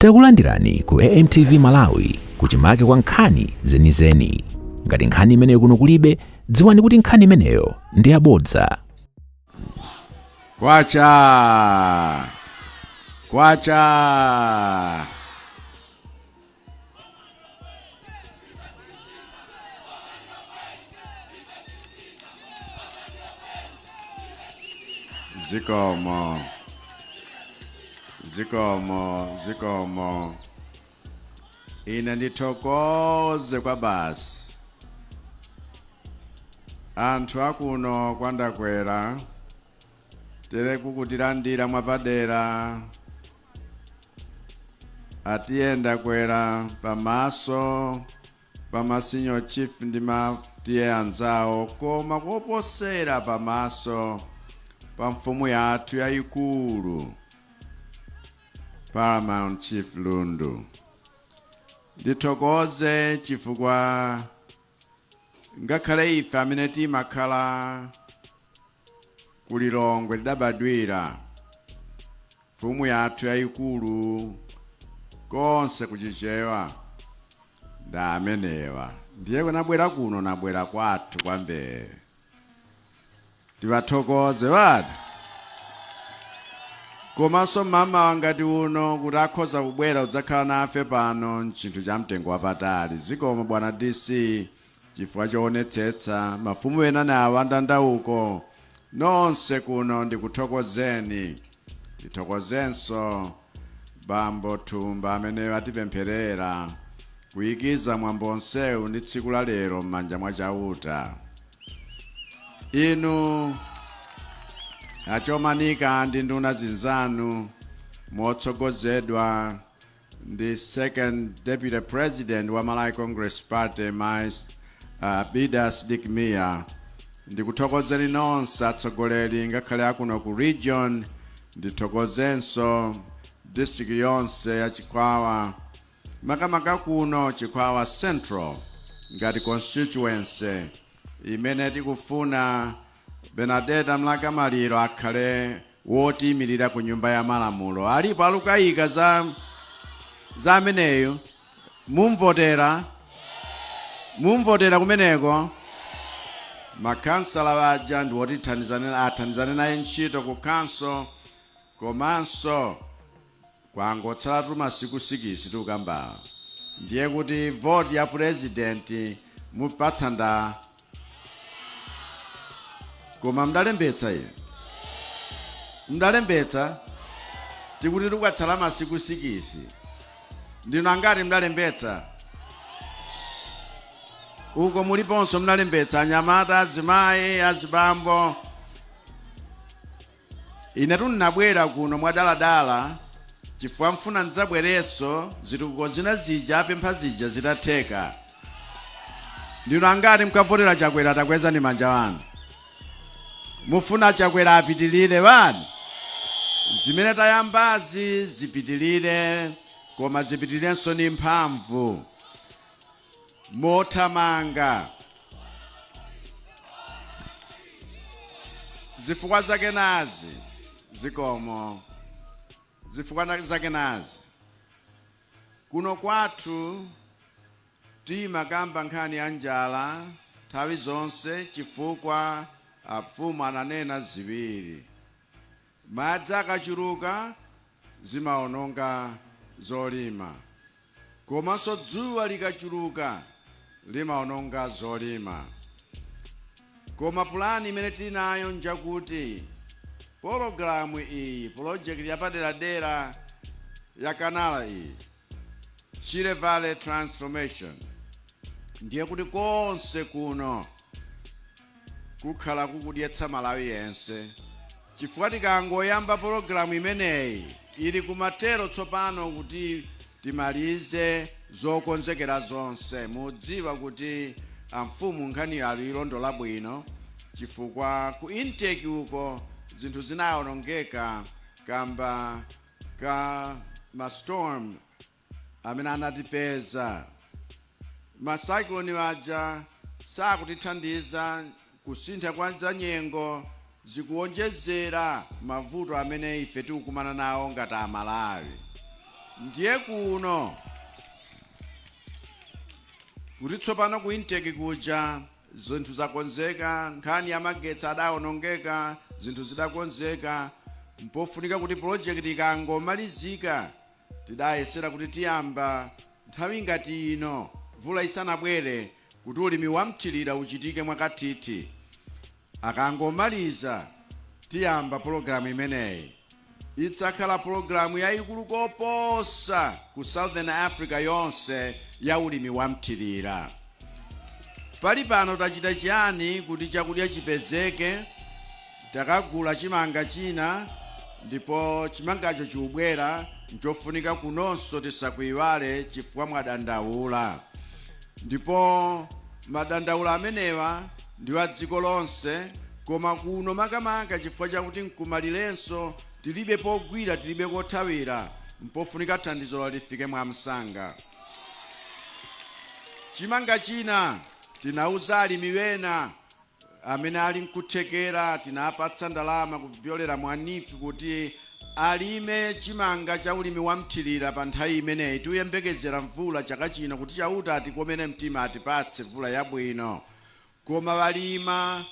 Takulandirani ku AMTV Malawi kuchimake kwa nkhani zenizeni. Ngati nkhani imeneyo kuno kulibe, dziwani kuti nkhani imeneyo ndi yabodza. Kwacha! Kwacha! Zikomo. Zikomo, zikomo. Ine ndithokoze kwa basi. Anthu akuno kwa Ndakwera tere kukutilandira mwapadera a T/A Ndakwera pamaso pa ma senior chief ndi ma T/A anzawo, koma koposera pamaso pa mfumu yathu yayikulu Paramount Chief Lundu. Ndithokoze chifukwa ngakhale ife amene timakhala ku Lilongwe tidabadwira, mfumu yathu yayikulu konse kuchichewa nda amenewa, ndiye kunabwera kuno nabwera kwathu kwambiri. Tiwathokoze wati komanso mama ngati uno kuti akhoza kubwera kudzakhala nafe pano nchinthu cha mtengo wapatali. Zikomo bwana DC chifukwa choonetsetsa mafumu ena nawo andandauko nonse kuno ndikuthokozeni. Ndithokozenso bambo Thumba amene atipempherera kuyikiza mwambo onsewu ndi tsiku la lero m'manja mwa Chauta. Inu achomanika ndi nduna zinzanu motsogozedwa ndi second deputy president wa Malawi Congress Party Mai Bida Sidik Mia, ndikuthokozeni nonse atsogoleri ngakhale akuno ku region. Ndithokozenso district yonse ya Chikwawa, makamaka kuno Chikwawa Central ngati constituency imene tikufuna Bernadetta Mlaka Maliro akhale wotiyimirira ku nyumba ya malamulo. Alipo alukayika za ameneyu? Mumvotera, mumvotera kumeneko. Makhansala aja ndi woti athandizane naye ntchito ku council, komanso kwangotsalatu masiku 6 tikukamba, ndiye kuti voti ya president mupatsa nda. Koma mdalembetsa iye? Mdalembetsa? Tikuti tikukatsala masiku 6, ndinu angati mdalembetsa? Uko muliponso mdalembetsa? Anyamata, azimayi, azibambo, ine tunabwera kuno mwadaladala chifukwa mfuna ndidzabwerenso zitukuko zina zija apempha zija zitatheka. Ndinu angati mkavotera Chakwera? Takwezani manja wanu. Mufuna Chakwera apitilire wani? Zimene tayambazi zipitilire, koma zipitilirenso ni mphamvu mothamanga. Zifukwa zake nazi. Zikomo. Zifukwa zake nazi: kuno kwathu timakamba nkhani ya njala nthawi zonse chifukwa afumu ananena ziwiri: madzi akachuluka zimaononga zolima, komanso dzuwa likachuluka limaononga zolima. Koma pulani imene tili nayo njakuti pologalamu iyi, project yapaderadera ya canal iyi, Shire Valley Transformation, ndiye kuti konse kuno kukhala kukudyetsa Malawi yense, chifukwa tikangoyamba pologalamu imeneyi ili kumatero tsopano kuti timalize zokonzekera zonse. Mudziwa kuti amfumu nkhaniyo alilondola bwino, chifukwa ku intake uko zinthu zinawonongeka kamba ka ma storm amene anatipeza. Ma cyclone aja sakutithandiza. Kusintha kwa zanyengo zikuwonjezera mavuto amene ife tikukumana nawo ngati Amalawi. Ndiye kuno kuti tsopano ku intake kuja zinthu zakonzeka, nkhani ya magetsi adawonongeka, zinthu zidakonzeka. Mpofunika kuti project ikangomalizika, tidayesera kuti tiyamba nthawi ngati ino mvula isanabwere, kuti ulimi wamthirira uchitike mwakathithi. Akangomaliza tiyamba pologalamu imeneyi. Idzakhala pologalamu yayikulu koposa ku Southern Africa yonse ya ulimi wamthirira. Pali pano tachita chiyani kuti chakudya chipezeke? Takagula chimanga china ndipo chimangacho chikubwera. Nchofunika kunonso tisakuiwale chifukwa mwadandaula, ndipo madandaula amenewa ndi wa dziko lonse, koma kuno makamaka chifukwa chakuti nkumalirenso tilibe pogwira, tilibe kothawira, mpofunika thandizo lifike mwamsanga. Chimanga china tinauza alimi wena amene ali nkuthekera, tinapatsa ndalama kupyolera mwa NEEF kuti alime chimanga cha ulimi wamthirira pa nthawi imeneyi tikuyembekezera mvula chaka chino, kuti Chauta atikomere mtima, atipatse mvula yabwino. Koma walima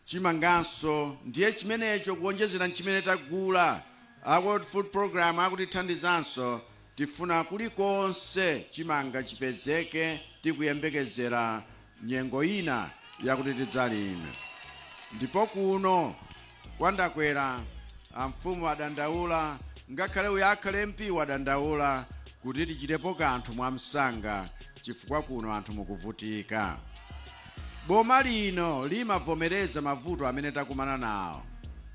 chimanganso, ndiye chimenecho kuonjezera nchimene tagula, a World Food Program akutithandizanso. Tifuna kulikonse chimanga chipezeke, tikuyembekezera nyengo ina yakuti tidzalime. Ndipo kuno kwandakwera amfumu adandaula, ngakhale uyo akhale MP wadandaula kuti tichitepo kanthu mwamsanga chifukwa kuno anthu mukuvutika. Boma lino limavomereza mavuto amene takumana nawo,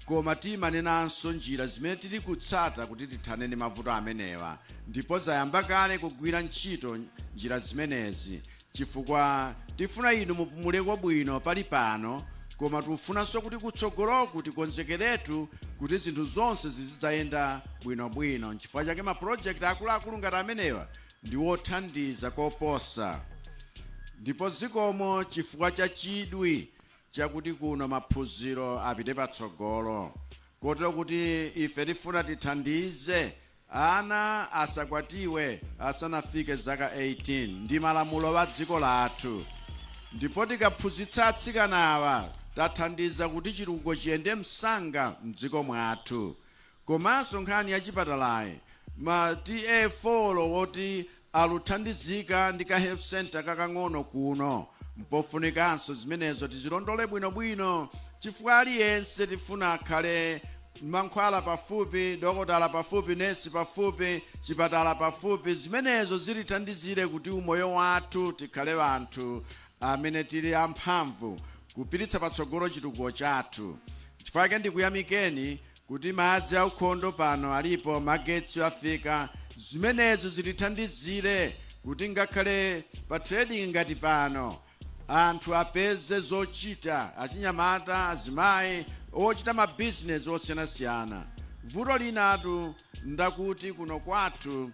koma timanenanso njira zimene tili kutsata kuti tithane ndi mavuto amenewa, ndipo zayamba kale kugwira ntchito njira zimenezi, chifukwa tifuna inu mupumuleko bwino pali pano, koma tikufunanso kuti kutsogoloku tikonzekeretu kuti zinthu zonse zizidzayenda bwinobwino. Nchifukwa chake mapulojekiti akuluakulu ngati amenewa ndi wothandiza koposa. Ndipo zikomo chifukwa cha chidwi chakuti kuno maphunziro apite patsogolo, kotero kuti ife tifuna tithandize ana asakwatiwe asanafike zaka 18, ndi malamulo wa dziko lathu. Ndipo tikaphunzitsa atsikanawa, tathandiza kuti chitukuko chiyende msanga mdziko mwathu. Komanso nkhani ya chipatalayi, ma TA4 woti aluthandizika ndi ka health center kakang'ono kuno, mpofunikanso zimenezo tizilondole bwinobwino, chifukwa aliyense tifuna akhale mankhwala pafupi, dokotala pafupi, nesi pafupi, chipatala pafupi. Zimenezo zilithandizire kuti umoyo wathu tikhale anthu amene tili amphamvu kupititsa patsogolo chitukuko chathu. Chifukwa chake ndikuyamikeni kuti madzi aukhondo pano alipo, magetsi afika. Zimenezo zitithandizire kuti ngakhale pa trading ngati pano anthu apeze zochita, achinyamata, azimayi ochita mabizinesi osiyanasiyana. Vuto linatu ndakuti kuno kwathu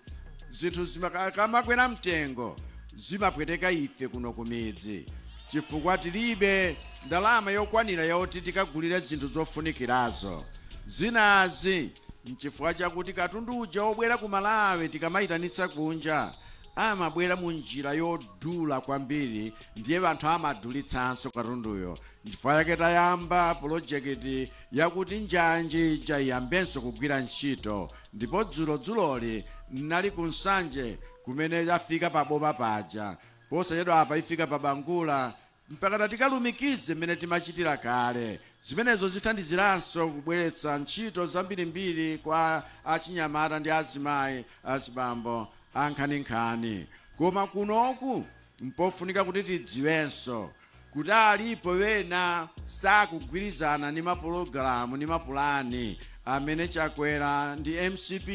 zinthu zikamakwera mtengo zimapweteka ife kuno kumidzi, chifukwa tilibe ndalama yokwanira yoti tikagulire zinthu zofunikirazo. Zinazi nchifukwa chakuti katundu uja wobwera ku Malawi tikamayitanitsa kunja amabwera mu njira yodula kwambiri, ndiye anthu amadulitsanso katunduyo. Nchifukwa chake tayamba pulojekiti yakuti njanji ija iyambenso kugwira ntchito. Ndipo dzulodzuloli nali ku Nsanje kumene yafika paboma paja, posachedwa apa ifika pa Bangula, mpaka tikalumikize mmene timachitira kale. Zimenezo zithandiziranso kubweretsa ntchito zambirimbiri kwa achinyamata ndi azimayi, azibambo ankhaninkhani. Koma kunoku mpofunika kuti tidziwenso kuti alipo wena sakugwirizana ndi mapulogalamu ndi mapulani amene Chakwera ndi MCP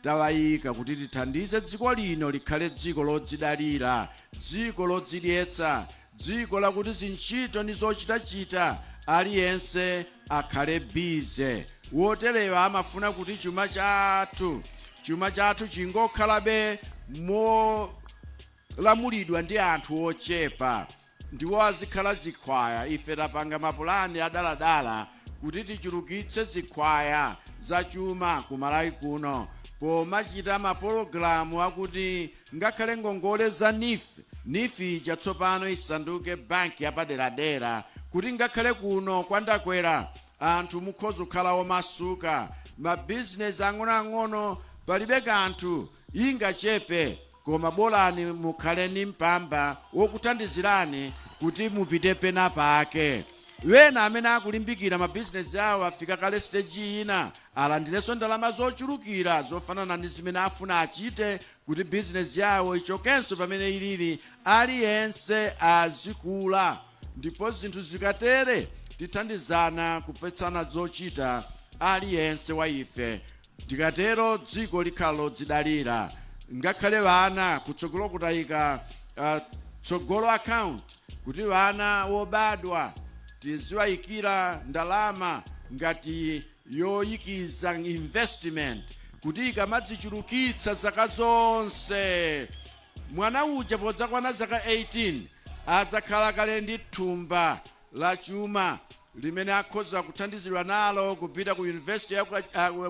tawayika kuti tithandize dziko lino likhale dziko lodzidalira, dziko lodzidyetsa, dziko lakuti zintchito ndi zochitachita aliyense akhale busy. Woterewa amafuna kuti chuma chathu chingokhalabe molamulidwa ndi anthu ochepa, ndiwo azikhala zikhwaya. Ife tapanga mapulani adaladala kuti tichulukitse zikhwaya za chuma ku Malawi kuno. Pomachita mapologalamu akuti ngakhale ngongole za NEEF, NEEF ija tsopano isanduke banki yapaderadera, kuti ngakhale kuno kwandakwera anthu mukhoza kukhala omasuka, mabizinesi ang'onoang'ono, palibe kanthu ingachepe, koma bolani mukhale ni mpamba wokuthandizirani kuti mupite pena pake. Wena amene akulimbikira mabizinesi awo afika kale stage ina, alandirenso ndalama zochulukira zofanana ndi zimene afuna achite kuti bizinesi yawo ichokenso pamene ilili. Aliyense azikula, ndipo zinthu zikatere tithandizana kupetsana zochita aliyense wa ife. Tikatero dziko likhala lodzidalira. Ngakhale vana kutsogolo kutayika Tsogolo Account, kuti vana wobadwa tiziwayikira ndalama ngati yoyikiza investment, kuti ikamadzichulukitsa zaka zonse, mwana uja podzakwana zaka 18 adzakhala kale ndi thumba la chuma limene akhoza kuthandizidwa nalo kupita ku university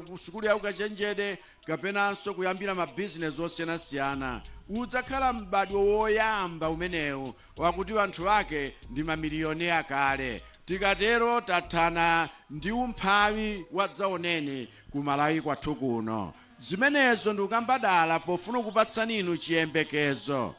ku sukulu ya ukachenjede kapenanso kuyambira mabizinesi osiyanasiyana. Udzakhala m'badwo woyamba umenewu wakuti anthu ake ndi mamiliyoni kale. Tikatero tathana ndi umphawi wadzaoneni ku Malawi kwathu kuno. Zimenezo ndikukambadala pofuna kupatsani inu chiyembekezo.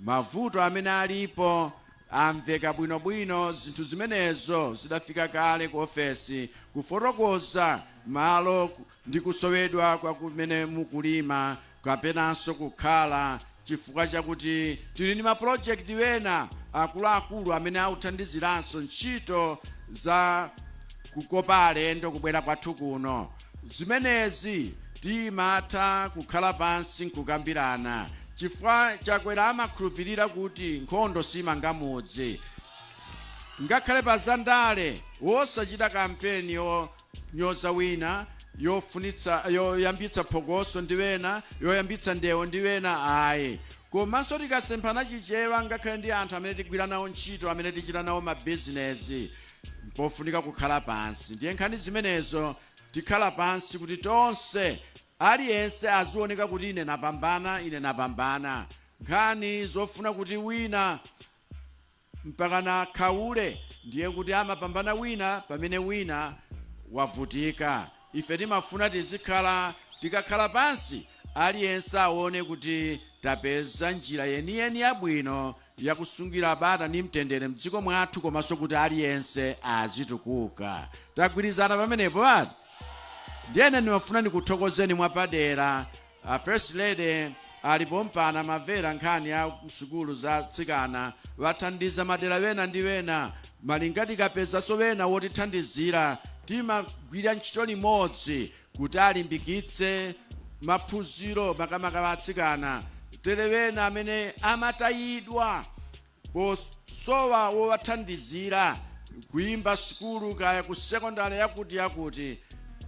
Mavuto amene alipo amveka bwinobwino. Zinthu zimenezo zidafika kale ku ofesi kufotokoza malo ndi kusowedwa kwa kumene mukulima kapenanso kukhala, chifukwa chakuti tili ndi mapulojekiti wena akuluakulu amene akuthandiziranso ntchito za kukopa alendo kubwera kwathu kuno. Zimenezi timatha kukhala pansi nkukambirana, chifukwa Chakwera amakhulupirira kuti nkhondo simanga mudzi. Ngakhale pa zandale, wosachita kampeni yonyoza wina, yofunitsa, yoyambitsa phokoso ndi wena, yoyambitsa ndewo ndi wena, ayi. Komanso tikasemphana Chichewa, ngakhale ndi anthu amene tigwira nawo ntchito, amene tichita nawo mabizinesi, mpofunika kukhala pansi. Ndiye nkhani zimenezo tikhala pansi kuti tonse, aliyense azioneka kuti ine napambana, ine napambana. Nkhani zofuna kuti wina mpakana khaule, ndiye kuti amapambana wina pamene wina wavutika. Ife timafuna tizikhala, tikakhala pansi, aliyense aone kuti tapeza njira yeniyeni yabwino yakusungira bata ndi mtendere mdziko mwathu, komanso kuti aliyense azitukuka. Tagwirizana pamenepo ati? Ndiyene ndimafuna ndikuthokozeni mwapadera. First Lady alipo mpana mamvera nkhani ya msukulu za atsikana, wathandiza madera wena ndi wena. Malinga tikapezanso wena wotithandizira, timagwira ntchito limodzi kuti alimbikitse maphunziro, makamaka wa atsikana. Tere wena amene amatayidwa posowa wowathandizira kuyimba sukulu, kaya ku sekondari yakuti yakuti,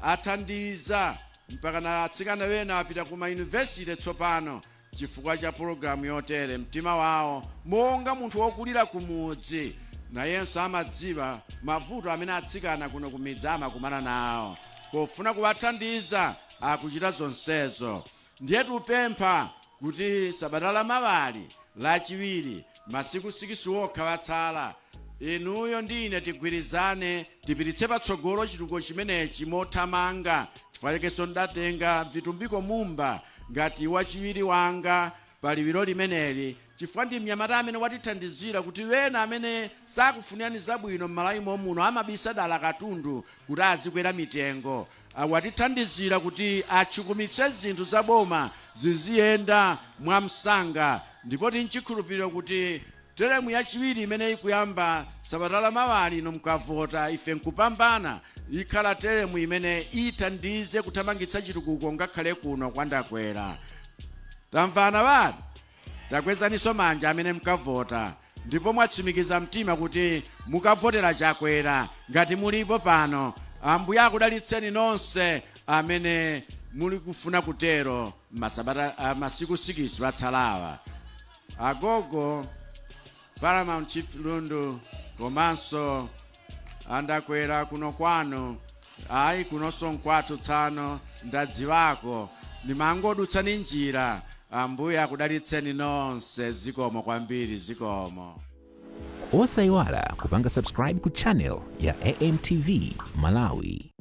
athandiza mpaka na atsikana wena apita ku mayunivesite tsopano chifukwa cha pologalamu yotere. Mtima wawo monga munthu wokulira kumudzi, nayenso amadziwa mavuto amene atsikana kuno kumidzi amakumana nawo. Pofuna kuwathandiza akuchita zonsezo. Ndiye tupempha kuti sabata lamawali, Lachiwiri, masiku 6 wokha watsala, inuyo ndi ine tigwirizane, tipititse patsogolo chitukuko chimenechi mothamanga. Chifukwa chakenso ndatenga Vitumbiko Mumba ngati wachiwiri wanga pa liwiro limeneli, chifukwa ndi mnyamata amene watithandizira kuti wena amene sakufunirani zabwino m'Malawi muno amabisa dala katundu kuti azikwera mitengo. Watithandizira kuti achukumitse zinthu za boma ziziyenda mwamsanga, ndipo tinchikhulupiriro kuti teremu yachiwiri imene ikuyamba sabata lamawali ino, mukavota ife nkupambana, ikhala teremu imene ithandize kuthamangitsa chitukuko ngakhale kuno kwandakwera. Tamvana wati? Takwezaninso manja amene mukavota ndipo mwatsimikiza mtima kuti mukavotera Chakwera ngati mulipo pano. Ambuye akudalitseni nonse amene muli kufuna kutero masabata masiku 6 watsalawa. Agogo Paramount Chief Lundu komanso andakwera kuno kwanu, ayi, kunonso nkwathu tsano, ndadziwako. Ndimangodutsani njira. Ambuye akudalitseni nonse. Zikomo kwambiri, zikomo. Osayiwala kupanga subscribe ku channel ya AMTV Malawi.